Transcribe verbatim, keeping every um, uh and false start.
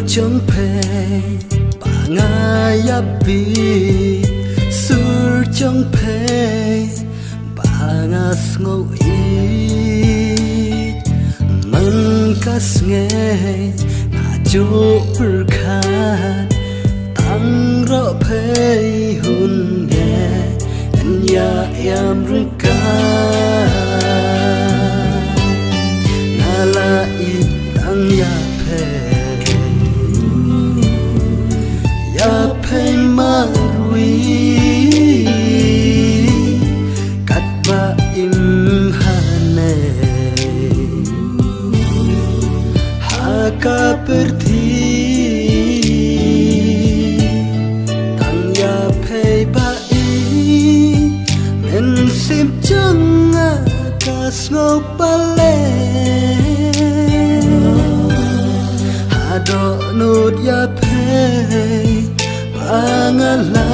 jong phi ba nga ïa bi, sur jong phi ba nga sngew ïeit. Man ka sngi nga ju pyrkhat, tang roh phi hun ne, yn ïa ïam ryngkat. Nga la ïeit tang ïa phi, ïa phi marwei, katba im haneng ha ka pyrthei. Tang ïa phi ba i mynsiem jong nga ka sngew palat. Haduh nud ïa phi ba nga la